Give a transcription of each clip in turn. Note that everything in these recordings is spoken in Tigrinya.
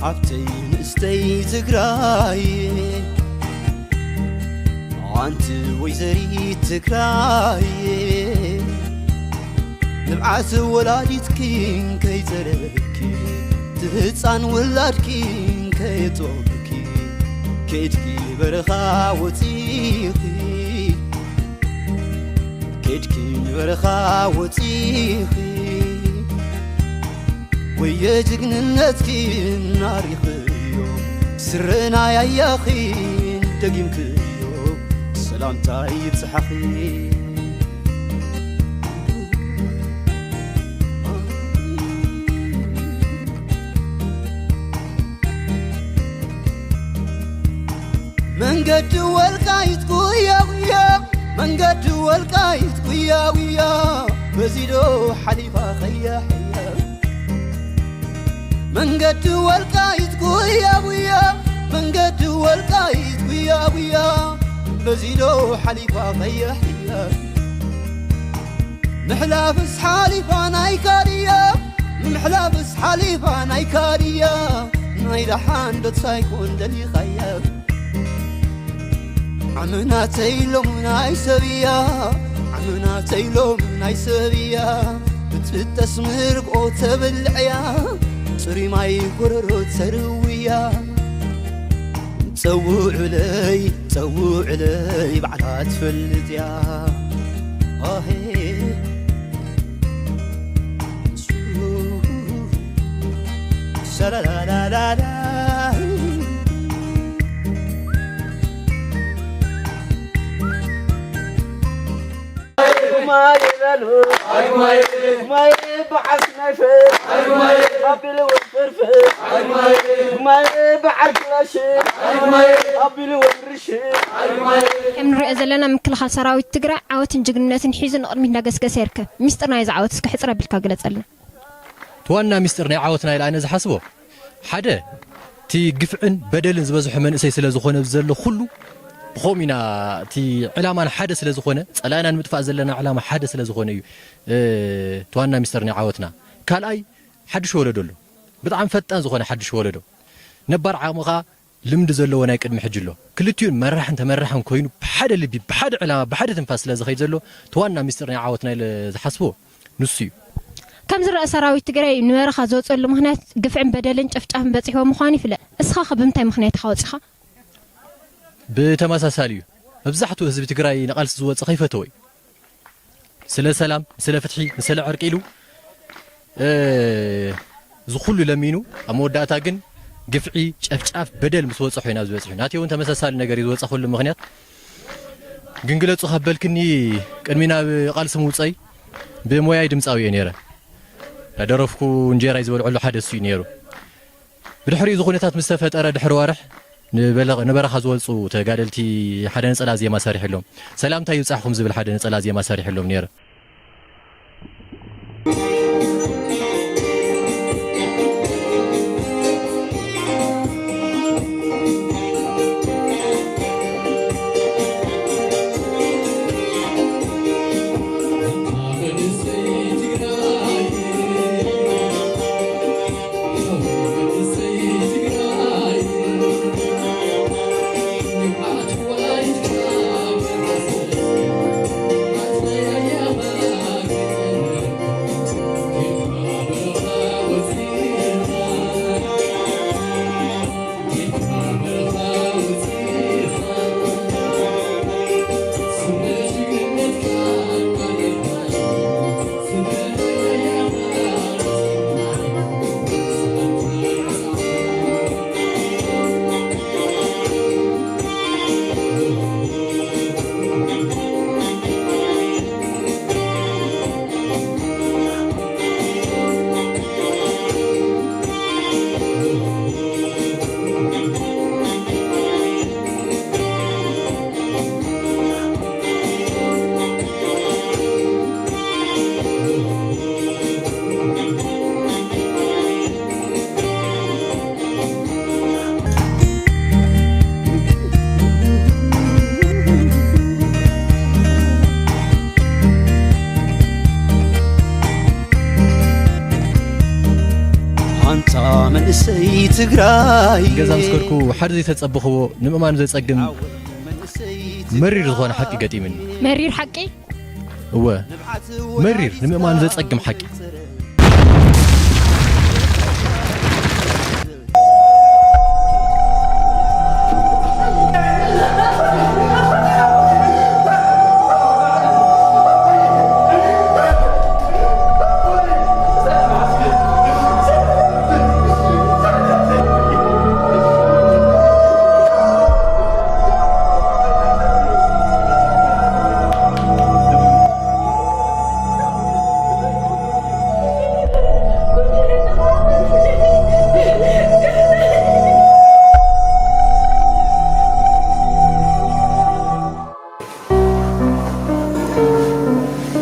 ሓፍተይ ንእስተይ ትግራይ፣ ኣንቲ ወይዘሪት ትግራይ፣ ንብዓት ወላዲትኪን ከይፀለብኪ፣ እቲ ህፃን ውላድኪን ከየጦብኪ፣ ከድኪ በረኻ ወፂኺ፣ ከድኪ በረኻ ወፂኺ፣ ወየ ጅግንነትኪን ኣሪኽዮ፣ ስረናይ ኣያኺን ደጊምክዮ፣ ሰላምታይ ይብፅሓኺ። መንገዲ ወልቃይት ጉያ ጉያ፣ መንገዲ ወልቃይት ጉያ ጉያ፣ በዚዶ ሓሊፋ ኸያ ኸያ። መንገዲ ወልቃይት ጉያ ጉያ፣ መንገዲ ወልቃይት ጉያ ጉያ፣ በዚዶ ሓሊፋ ኸያ ኸያ። ምሕላፍስ ሓሊፋ ናይ ካድያ፣ ምሕላፍስ ሓሊፋ ናይ ካድያ፣ ናይ ደሓን ዶ ሳይኮን ደሊኻያ። ዓመናተይ ሎሙ ናይ ሰብያ፣ ዓመናተይ ሎሙ ናይ ሰብያ፣ ብትጠስ ምርቆ ተብልዕያ፣ ጽሩይ ማይ ጎረሮ ተርውያ። ጸውዕለይ፣ ጸውዕለይ ባዕላ ትፈልጥ እያ። ኣሄ። ሸላላላላ። ማይ በሉ፣ ማይ በዓል ናይ ፍር፣ ኣቢሉ ፍርፍር፣ ማይ በዓል ክላሽ፣ ኣቢሉ ርሽ። ከም ንሪኦ ዘለና ምክልኻል ሰራዊት ትግራይ ዓወትን ጅግንነትን ሒዙ ንቕድሚት እንዳገስገሰ ይርከብ። ሚስጥር ናይዚ ዓወት እስከ ሕፅር ኣቢልካ ግለፀልና። እቲ ዋና ሚስጥር ናይ ዓወትና ኢለ ኣነ ዝሓስቦ፣ ሓደ፣ እቲ ግፍዕን በደልን ዝበዝሖ መንእሰይ ስለ ዝኾነ ኣብዚ ዘሎ ኩሉ፣ ብኸምኡ ኢና፣ እቲ ዕላማና ሓደ ስለ ዝኾነ፣ ጸላእና ንምጥፋእ ዘለና ዕላማ ሓደ ስለ ዝኾነ እዩ፣ እ፣ እቲ ዋና ሚስጥር ናይ ዓወትና። ካልኣይ፣ ሓድሽ ወለዶ ኣሎ። ብጣዕሚ ፈጣን ዝኾነ ሓድሽ ወለዶ። ነባር ዓቕሚ ኸኣ ልምዲ ዘለዎ ናይ ቅድሚ ሕጂ ኣሎ። ክልቲኡን መራሕን ተመራሕን ኮይኑ ብሓደ ልቢ፣ ብሓደ ዕላማ፣ ብሓደ ትንፋስ ስለ ዝኸይድ ዘሎ፣ እቲ ዋና ሚስጥር ናይ ዓወትና ኢለ ዝሓስቦ ንሱ እዩ። ከም ዝረአ ሰራዊት ትግራይ ንበረኻ ዝወፀሉ ምኽንያት ግፍዕን በደልን ጨፍጫፍን በፂሕዎ ምዃኑ ይፍለጥ። እስኻ ኸ ብምንታይ ምኽንያት ኢኻ ወፂኻ? ብተመሳሳሊ እዩ። መብዛሕትኡ ህዝቢ ትግራይ ንቓልሲ ዝወፀ ከይፈተወ እዩ። ስለ ሰላም፣ ስለ ፍትሒ፣ ስለ ዕርቂ ኢሉ፣ እ፣ እዚ ኩሉ ለሚኑ፣ ኣብ መወዳእታ ግን ግፍዒ፣ ጨፍጫፍ፣ በደል ምስ ወፀ ኮይኑ ኣብዚ በፂሑ። ናተይ እውን ተመሳሳሊ ነገር እዩ ዝወፀ ኩሉ ምኽንያት። ግን ግለፁ ካብ በልክኒ፣ ቅድሚ ናብ ቃልሲ ምውፀይ ብሞያይ ድምፃዊ እየ ነይረ። እናደረፍኩ እንጀራይ ዝበልዐሉ ሓደ እሱ እዩ ነይሩ። ብድሕሪኡ እዚ ኩነታት ምስ ተፈጠረ ድሕሪ ዋርሕ ንበለ-፣ ንበረኻ ዝወፁ ተጋደልቲ ሓደ ነፀላ ዜማ ሰሪሕሎም። ሰላምታ ይብፃሕኹም ዝብል ሓደ ነፀላ ዜማ ሰሪሕሎም ነይረ። ሰይ ትግራይ ገዛ ምስ ከድኩ ሓደ ዘይተጸበኽዎ ንምእማኑ ዘጸግም መሪር ዝኾነ ሓቂ ገጢምኒ። መሪር ሓቂ? እወ፣ መሪር ንምእማኑ ዘጸግም ሓቂ።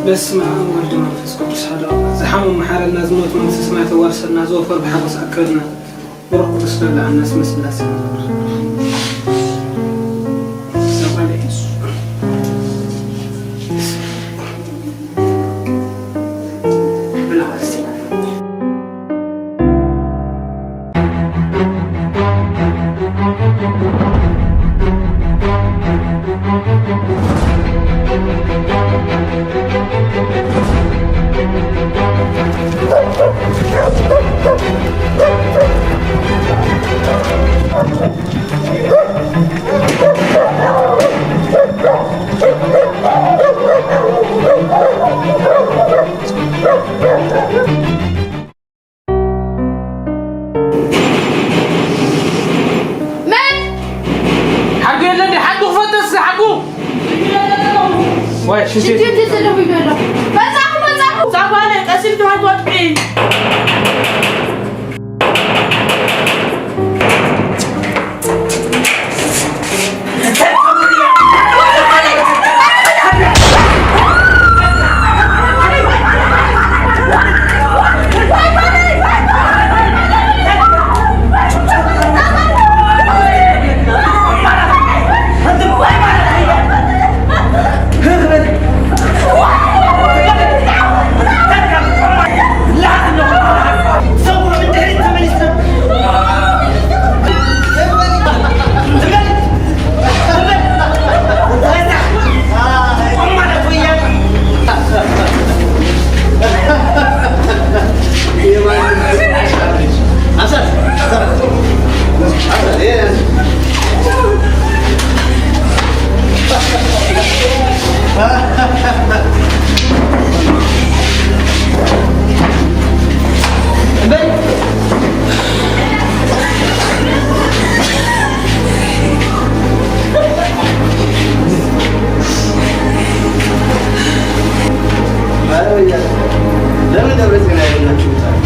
በስመ አብ ወወልድ ወመንፈስ ቅዱስ አሐዱ አምላክ። ዝሓሙ መሓረልና፣ ዝሞቱ መንግስተ ሰማያት ተዋርሰልና፣ ዝወፈሩ ብሓጎስ ኣክብርና። ብሩክ ቅዱስ በላ አናስ መስላሴ። መን? ሓዱ የለ እንዴ? ሓዱ ክፈትስ፣ ሓዱ። ወይ፣ ሽንት ቤት። ሽንት ቤት ዘለኹ ይበሎ። መጻኹ፣ መጻኹ። ጻጓለ፣ ቀሲል ትሃት ወጥቂ። ለምን ደብረ ጽዮን አይሆናችሁታል?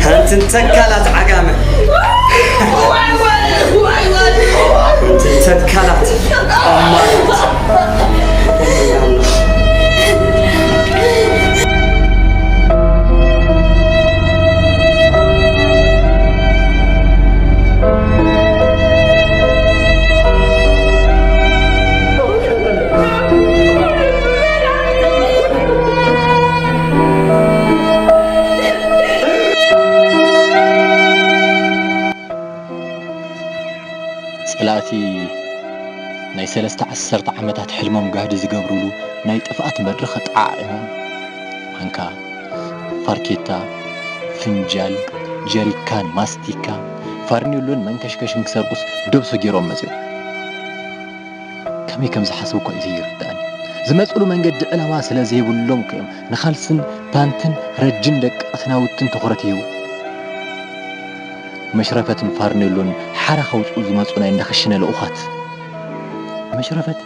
ሓንቲ ተካላት ዓጋመ። ሓንቲ ተካላት ኣማት። ጸላእቲ ናይ ሰለስተ ዓሰርተ ዓመታት ሕልሞም ጋህዲ ዝገብሩሉ ናይ ጥፍኣት መድረኽ ኣጠዓዒሞም፣ ማንካ፣ ፋርኬታ፣ ፍንጃል፣ ጀሪካን ማስቲካ፣ ፋርኔሎን መንከሽከሽን ክሰርቁስ ደብሶ ገይሮም መጺኦም። ከመይ ከም ዝሓሰቡ እኳ እዩ ዘይርድኣኒ። ዝመጽሉ መንገዲ ዕላማ ስለ ዘይብሎም እኮ እዮም ንኻልስን ፓንትን ረጅን ደቀቕቲ ናውትን ትኹረት ይህቡ። መሽረፈትን ፋርኔሎን ሓራ ከውጽኡ ዝመጹ ናይ እንዳኸሽነ ልኡኻት። መሽረፈት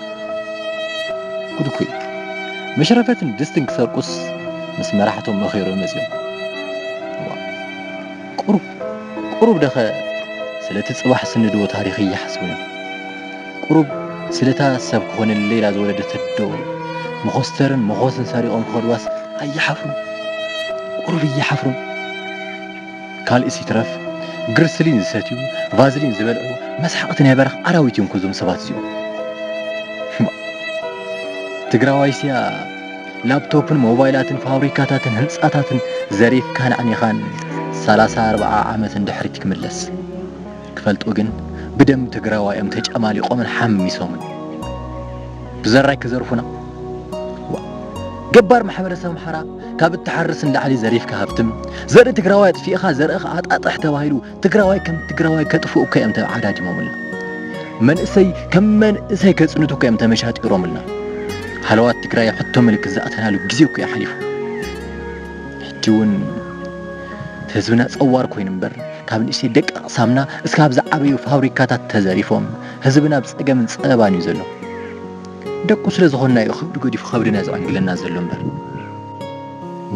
ጉድ እኮ እዩ። መሽረፈትን ድስትን ክሰርቁስ ምስ መራሕቶም መኺሮም መጺኦም። ቁሩብ፣ ቁሩብ ደኸ ስለቲ ጽባሕ ስንድዎ ታሪኽ እይሓስቡን እዮም። ቁሩብ ስለታ ሰብ ክኾነለይ ኢላ ዝወለደት ኣዶ መኾስተርን መኾስን ሰሪቖም ክኸድዋስ ኣይሓፍሩን። ቁሩብ እይሓፍሩን። ካልእስ ይትረፍ ግርስሊን ዝሰትዩ፣ ቫዝሊን ዝበልዑ መስሓቕቲ ናይ በረኻ ኣራዊት እዮም እኮ እዞም ሰባት እዚኦም። ትግራዋይስያ ላፕቶፕን ሞባይላትን ፋብሪካታትን ህንጻታትን ዘሪፍካን ኣዕኒኻን ሰላሳ ኣርብዓ ዓመት እንድሕሪት ክምለስ። ክፈልጡ ግን ብደም ትግራዋይ እዮም ተጨማሊቖምን ሓሚሶምን። ብዘራይ ክዘርፉና። ዋ፣ ገባር ማሕበረሰብ ኣምሓራ ካብ እትሓርስ ንላዕሊ ዘሪፍካ ሃብትም፣ ዘርኢ ትግራዋይ ኣጥፊእኻ ዘርእኻ ኣጣጥሕ ተባሂሉ ትግራዋይ ከም ትግራዋይ ከጥፍኡ እኮ እዮም ተዓዳዲሞምልና። መንእሰይ ከም መንእሰይ ከጽንቱ እኮ እዮም ተመሻጢሮምልና። ሃለዋት ትግራይ ኣብ ሕቶ ምልክት ዝኣተናሉ ግዜ እኮ እዩ ሓሊፉ። ሕጂ እውን ህዝብና ጸዋር ኮይኑ እምበር፣ ካብ ንእሽተይ ደቃቕ ሳምና እስካብ ዝዓበዩ ፋብሪካታት ተዘሪፎም፣ ህዝብና ኣብ ጸገምን ጸበባን እዩ ዘሎ። ደቁ ስለ ዝኾንና እዩ ከብዲ ገዲፉ ከብድና ዝዕንግለና ዘሎ እምበር።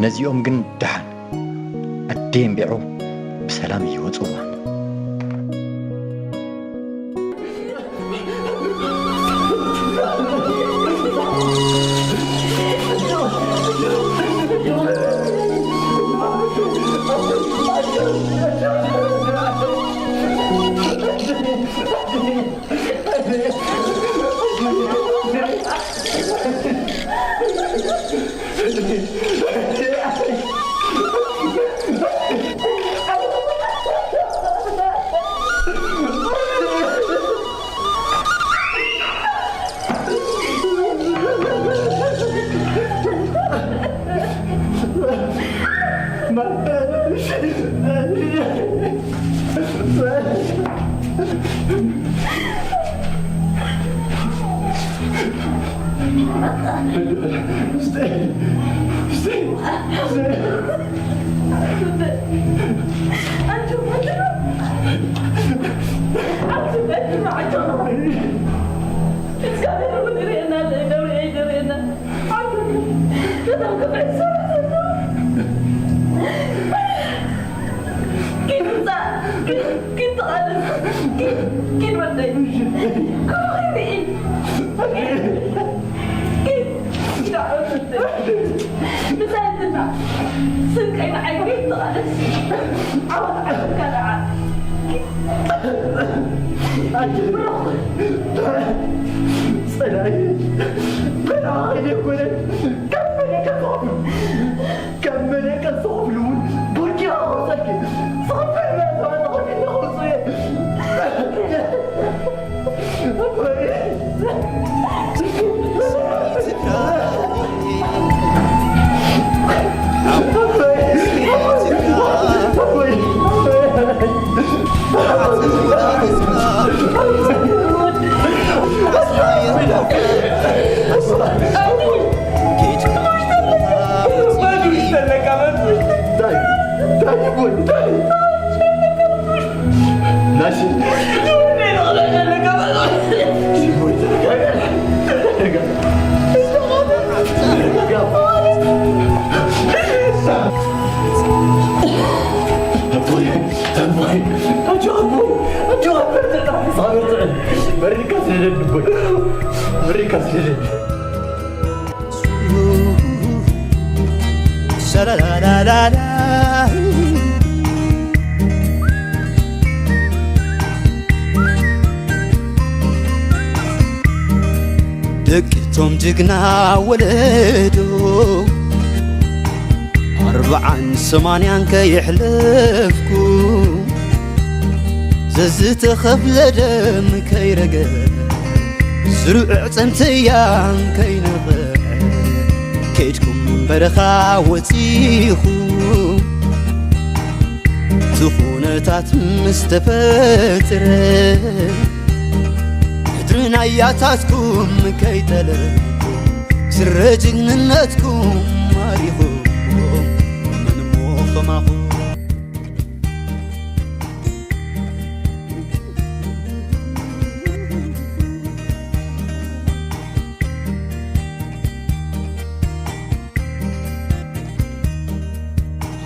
ነዚኦም ግን ደሓን ኣደይ እምቢዖ ብሰላም እየወፅዋ። ኪድ ውፃእ፣ ኪድ፣ ኪድ ተቓለስ፣ ኪድ፣ ኪድ ወደይ። ክፉ ኺድ ርኢ። ኪድ፣ ኪድ፣ ኪድ ዓወት ወደይ። ምሳይ ትብላዕ። ስንቀይ ንዓይ ኪድ ተቓለስ። ዓወት ዓወትካ ደዓ። ኣንቺ ብሩኽ። ጸላኢ በረኻ ከይደ ኣይኮነን። ካብ መደቀ ዝኸፍሉ፣ ካብ መደቀ ዝኸፍሉ እውን ቦርኪኻ ክወሰድኪ። ዝኸፍል መእተዊ ተኸፊሉ ክወፅእ እየ። መሪካ ስደደኒ። ሸላላላላላ። ደቂ ቶም ጅግና ወለዶ ኣርብዓን ሰማንያን ከየሕለፍኩ ዘዝተኸፍለ ደም ከይረገ ስሩዕ ዕፀምተያን ከይነቐ ከይድኩም በረኻ ወፂኹ እቲ ኩነታት ምስ ተፈጥረ ምድሪ ናያታትኩም ከይጠለብኩ ስረ ጅግንነትኩም ማሪኹ፣ መን እሞ ኸማኹም።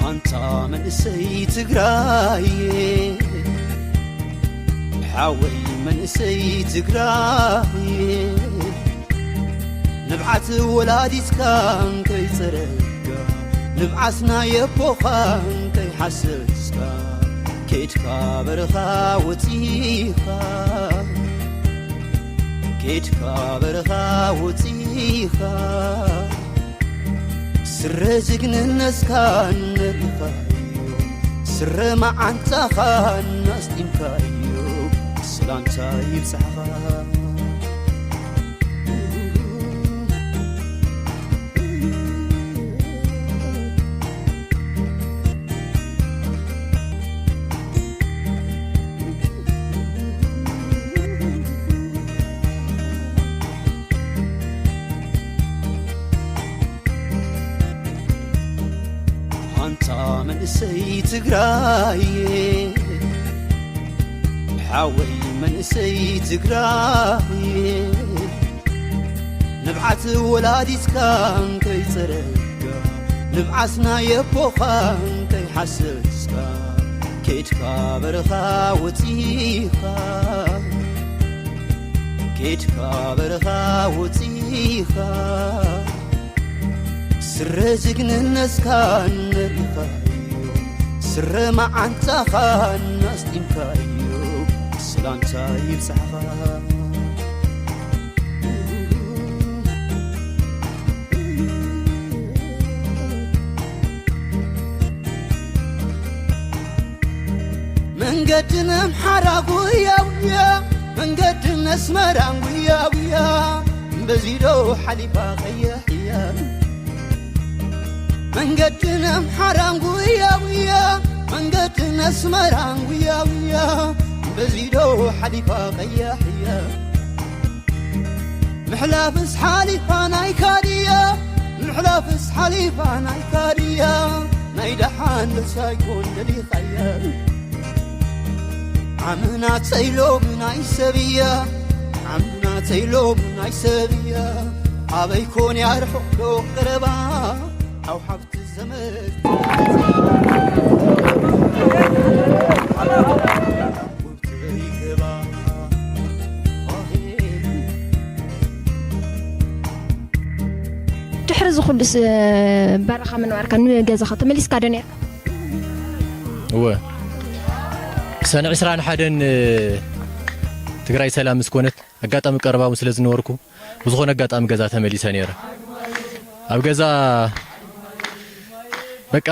ኣንታ መንእሰይ ትግራይ፣ ሓወይ መንእሰይ ትግራይ፣ ንብዓት ወላዲትካ እንተይጸረፍካ፣ ንብዓት ናይ ኣቦኻ እንተይሓሰስካ፣ ኬድካ በረኻ ወጺኻ፣ ኬድካ በረኻ ወጺኻ፣ ስረ ጅግንነትካ ነሪእኻዮ፣ ስረ መዓንጣኻ እናስጢምካዮ፣ ሰላምታ ይብጻሕኻ። ኣንታ መንእሰይ ትግራይ፣ ሓወይ መንእሰይ ትግራይ፣ ንብዓት ወላዲትካ እንተይጸረፍካ፣ ንብዓት ናይ ኣቦኻ እንተይሓሰስካ፣ ኬድካ በረኻ ወጺኻ፣ ኬድካ በረኻ ወጺኻ፣ ስረ ጅግንነትካ ነሪእኻዮ፣ ስረ መዓንጣኻ እናስጢምካዮ፣ ሰላምታ ይብጻሕኻ። መንገድን ኣምሓራ ጉያ ጉያ፣ መንገድን ኣስመራን ጉያ ጉያ፣ በዚዶ ሓሊፋ ቀይሕ እያ። መንገድን ኣምሓራን ጉያ ጉያ፣ መንገድን ኣስመራን ጉያ ጉያ፣ በዚዶ ሓሊፋ ቀይሕ እያ። ምሕላፍስ ሓሊፋ ናይ ካድያ፣ ምሕላፍስ ሓሊፋ ናይ ካድያ፣ ናይ ደሓን ደስ ኣይኮን ደሊኻያ። ዓምናተይ ሎሚ ናይ ሰብ እያ፣ ዓምናተይ ሎሚ ናይ ሰብ እያ። ኣበይ ኮን እያ ርሑቕ ዶ ቀረባ፣ ሓው ሓብቲ ዘመድ ውብቲ ይህባ። ድሕሪ እዚ ኩሉስ፣ እ፣ በረኻ ምንባርካ ንገዛኻ ተመሊስካ ዶ ነርካ? እወ። ሰነ ዕስራን ሓደን ትግራይ ሰላም ምስ ኮነት፣ ኣጋጣሚ ቀረባ እውን ስለ ዝነበርኩ፣ ብዝኾነ ኣጋጣሚ ገዛ ተመሊሰ ነይረ። ኣብ ገዛ በቃ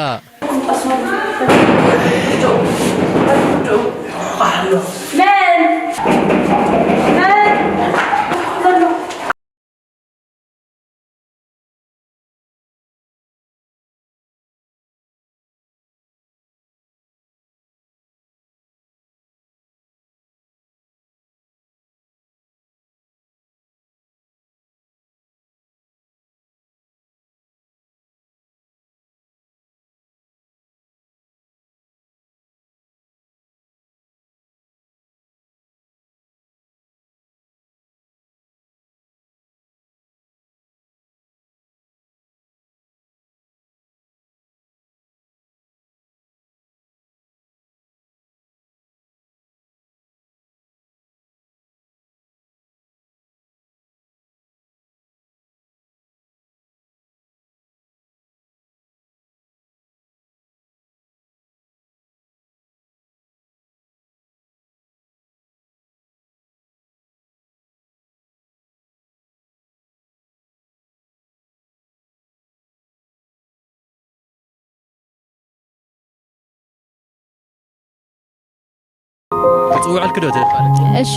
ክጽውዐልኪ ዶ ትብል ማለት እዩ? እሺ።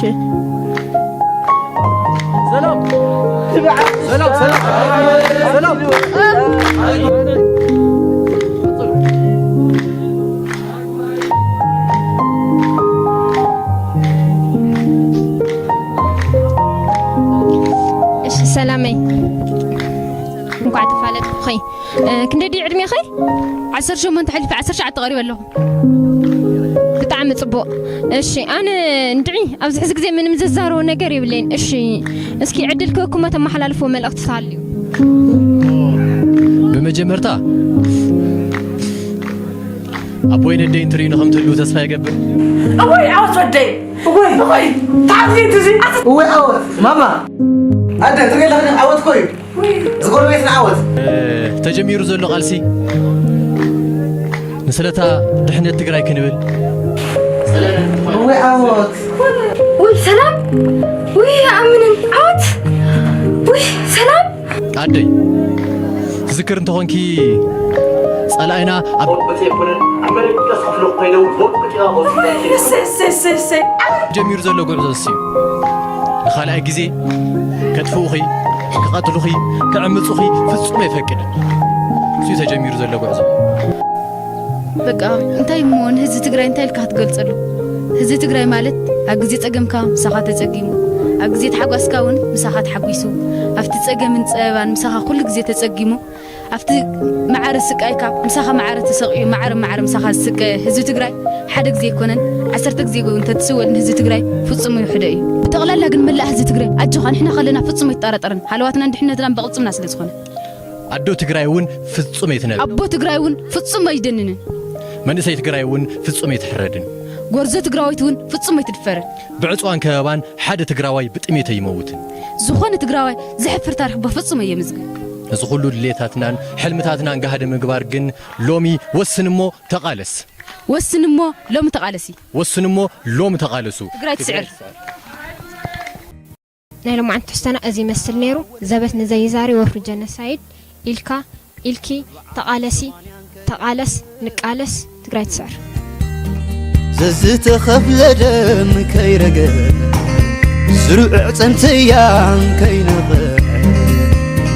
ሰላም። ሰላም፣ ሰላም። ሰላም። እሺ፣ ሰላመይ። ኸይ ክንደይ ድዩ ዕድሜ ኸይ? ዓሰርተ ሸሞንተ ሓሊፈ ዓሰርተ ትሽዓተ ቀሪበ ኣለኹ። ብጣዕሚ ጽቡቕ። እሺ ኣነ እንድዒ ኣብዚ ሕዚ ግዜ ምንም ዘዛረቦ ነገር የብለይን። እሺ እስኪ ዕድል ክህብኩሞ ተመሓላልፍዎ መልእኽቲ ተሃልዩ። ብመጀመርታ ኣቦይ ነደይ እንትርእዩኒ ከም ትህልው ተስፋ ይገብር። እወይ ዓወት ወደይ እወይ እወይ ተዓዚት እዚ እወይ ዓወት ማማ ኣደ ትሪኢ ኣለኽን ዓወት እኮ እዩ ዝጎረቤትና ዓወት ተጀሚሩ ዘሎ ቃልሲ ንስለታ ድሕነት ትግራይ ክንብል እወይ ዓወት ውይ ሰላም ውይ ኣምንን ዓወት ውይ ሰላም ኣደይ ትዝክር እንተኾንኪ ጸላኢና ኣብ ዘይኮነን ኣብ መሬት ቀስ ክፍሉ ኮይነው ሞት ቅጭራ እሰይ እሰይ እሰይ እሰይ ጀሚሩ ዘሎ ጉዕዞ እሱ እዩ። ንኻልኣይ ግዜ ከጥፍኡኺ፣ ክቐትሉኺ፣ ክዕምጹኺ ፍጹም ኣይፈቅድን። እሱ እዩ ተጀሚሩ ዘሎ ጉዕዞ። በቃ እንታይ እሞ ንህዝቢ ትግራይ እንታይ ኢልካ ክትገልጸሉ? ህዝቢ ትግራይ ማለት ኣብ ግዜ ጸገምካ ምሳኻ ተጸጊሙ፣ ኣብ ግዜ ተሓጓስካ እውን ምሳኻ ተሓጒሱ፣ ኣብቲ ጸገምን ጸበባን ምሳኻ ኩሉ ግዜ ተጸጊሙ፣ ኣብቲ ማዕረ ስቃይካ ምሳኻ ማዕረ ተሰቂዩ ማዕረ ማዕረ ምሳኻ ዝስቀ ህዝቢ ትግራይ ሓደ ግዜ ኣይኮነን ዓሰርተ ግዜ እውን እንተትስወድ ንህዝቢ ትግራይ ፍጹም ይውሕዶ እዩ። ብጠቕላላ ግን መላእ ህዝቢ ትግራይ ኣጆኻ ንሕና ከለና ፍጹም ኣይትጠራጠርን ሃለዋትናን ድሕነትናን ብቕልጽምና ስለ ዝኾነ። ኣዶ ትግራይ እውን ፍጹም ኣይትነብር። ኣቦ ትግራይ እውን ፍጹም ኣይደንንን። መንእሰይ ትግራይ እውን ፍጹም ኣይትሕረድን። ጎርዞ ትግራወይቲ እውን ፍጹም ኣይትድፈርን። ብዕፅዋን ከበባን ሓደ ትግራዋይ ብጥሜት ኣይመውትን። ዝኾነ ትግራዋይ ዘሕፍር ታሪኽ በፍጹም ኣየምዝግብ። ነዚ ኩሉ ድሌታትናን ሕልምታትናን ጋህዲ ምግባር ግን ሎሚ ወስን እሞ ተቓለስ። ወስን እሞ ሎሚ ተቓለሲ። ወስን እሞ ሎሚ ተቓለሱ። ትግራይ ትስዕር። ናይ ሎማዓንቲ ትሕዝቶና እዚ ይመስል ነይሩ። ዘበት ንዘይዛሪ ወፍሪ ጀነሳይድ ኢልካ ኢልኪ ተቓለሲ ተቓለስ ንቃለስ ትግራይ ትስዕር። ዘዝተኸፍለ ደም ከይረገ ስሩዕ ዕፀምተያን ከይነቐ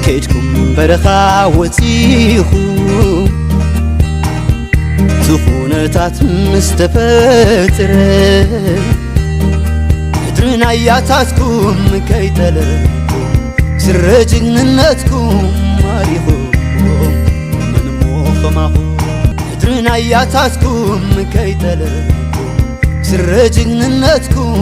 ከይድኩም በረኻ ወፂኹ እቲ ኩነታት ምስ ተፈጥረ ምድሪ ናያታትኩም ከይጠለብኩም ስረ ጅግንነትኩም ማሪኹም ምንሞ ኸማኹም ምድሪ ናያታትኩም ከይጠለብኩም ስረ ጅግንነትኩም